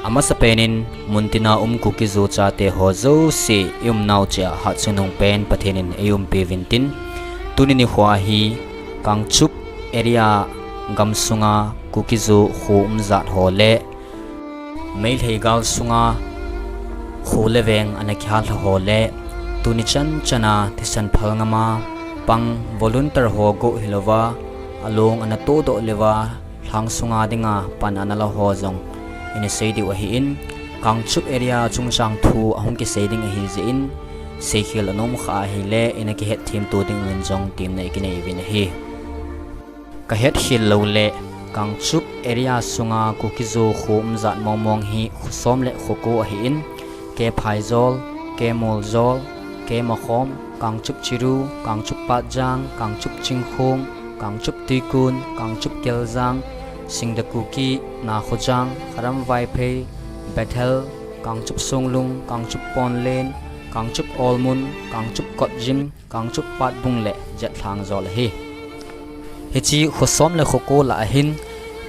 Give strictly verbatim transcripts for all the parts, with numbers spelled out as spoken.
Amasapen in muntina um Kuki-Zo chate ho jouse i umnau cheh a hatchungnung pen Pathen in eiumpi uvin tin, tuni nikho hi Kangchup area gamsunga Kuki-Zo kho umjat ho le Meitei gal sunga kho le veng ana kihal lha ho le tuni chan chana thisan phal ngama pang volunteer ho go hilouva along ana todoh leuva lhang sunga dinga pan ana la ho jong ina sei diu ahin, Kangchup area chungchang thu ahung kisei ding ahi jeh in, seikhel anom kha ahile ina kihetthem to ding uvin jong temna ikinei uvin ahi. Kahetkhel loule, Kangchup area sunga Kuki-Zo kho umjat mongmong hi kho som le kho ko ahin, K Phaijol, K Moljol, K Makhom, Kangchup Chiru, Kangchup Patjang, Kangchup Chingkhong, Kangchup Tuikun, Kangchup Keljang, Singda Kuki, Nakhojang, Kharam Vaiphei, Bethel, Kangchup Songlung, Kangchup Ponlen, Kangchup Olmun, Kangchup Kotjim, Kangchup Patbung le Jetlhangjol ahi. Hiche kho som le kho ko lah ahin,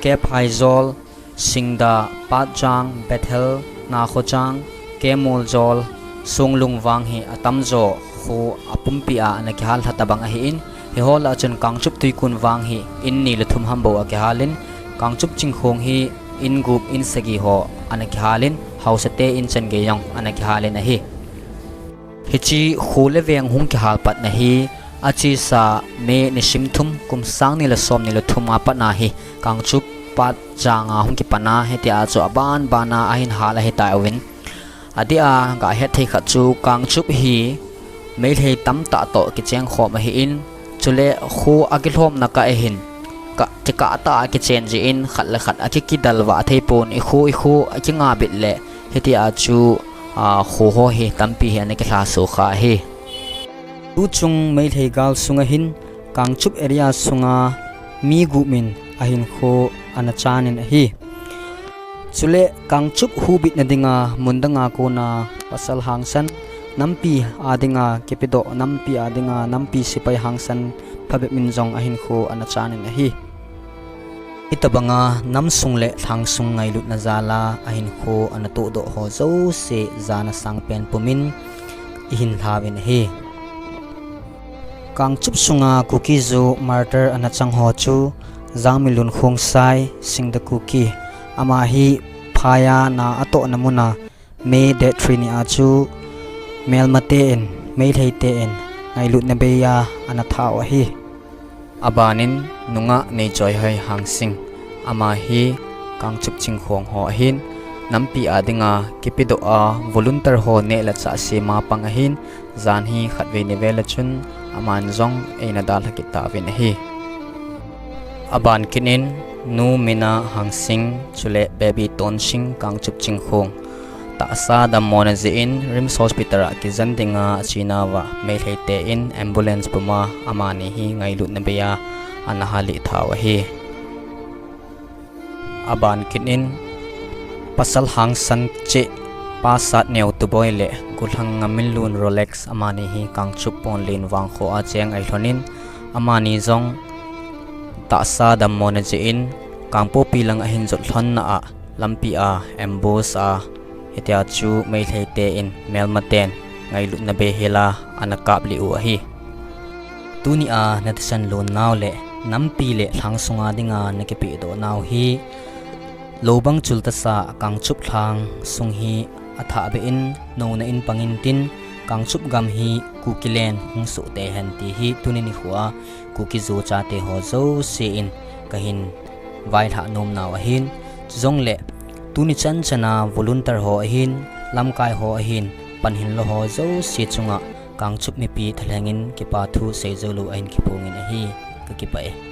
K Phaijol, Singda, Patjang, Bethel, Nakhojang, K Moljol, Songlung vang hi atamjo kho apumpi a ana kihal lha tabang ahin, hiho lah a chun Kangchup Tuikun vang hi in ni le thum ham bou akihal in, Kangchup Chingkhong hi in gup in sagi ho ana kihal in, haosate in changei jong ana kihal in ahi. Hiche kho le veng hung kihal patna hi achesa May nisim thum kum sang ni le som ni le thum a patna hi Kangchup Patjang a hung kipan a, hitia chu aban ban a ahin hal ahitai uvin. Adeh a gahet thei khat chu Kangchup hi Meitei tamtah toh kicheng khom ahin, chule kho akilhomna kah ahin, kikah tah a kichen jeh in khat le khat akikidal vah thei pon, ikho ikho akinga bit le hitia chu kho ho hi tampi hi ana kilhaso kha ahi. Tuchung Meitei gal sunga hin Kangchup area sunga mi gup min ahinkho ana chan in ahi. Chule Kangchup hubitna dinga mun danga kona pasal hangsan, nampi a dinga kipedoh, nampi a dinga nampi sepai hangsan phabep min jong ahinkho ana chan in ahi. Hitabanga namsung le lhangsung ngailutna jal a ahinkho ana tohdoh ho jouse jana sangpen pumin ihin lhauvin ahi. Kangchup sunga Kuki-Zo martyr ana chang ho chu Jangminlun Khongsai, Singda Kuki, ama hi phaiya na atohna muna May date three ni a chu melmate in, Meitei te in ngailutna beiya ana thah u ahi. Abanin nungah Neichoihoi Hangsing, ama hi Kangchup Chingkhong ho ahin, nampi a dinga kipedoh a volunteer ho neh le chah sema pang ahin, jan hi khatvei ni vel a chun aman jong eina dalha kit tauvin ahi. Aban kit in Nu Mina Hangsing chule Baby Tonsing, Kangchup Chingkhong, tahsa dammona jeh in RIMS Hospital a kijen dinga achenauva Meitei te in ambulance puma amani hi ngailutna beiya ana halih thau ahi. Aban kit in pasal hangsan cheh Pa Satneo Tuboi le Golhang Ngaminlun Rolex, amani hi Kangchup Ponlen vangkho a cheng ahilhonin, amani jong tahsa dammona jeh in Kangpokpi lang ahin jot lhonna a lampi a ambush a, hitia chu Meitei te in melmaten ngailutna bei hela ana kaplih u ahi. Tunia nathisan lonnau le nampi le lhangsunga dinga nakipehdoh nau hi loubang chultasa Kangchup lhang sung hi athahbeh in nouna in pang intin, Kangchup gam hi Kukiland hung soh tei hen ti hi tuni nikhoa Kuki-Zo chate ho jouse in kahin vailhah nomnau ahin, chujongle tuni chan chana volunteer ho ahin, lamkai ho ahin, panhinlo ho jouse chunga Kangchup mipi thalheng in kipa thu seijoulou ahin kiphongin ahi. Kakipah e.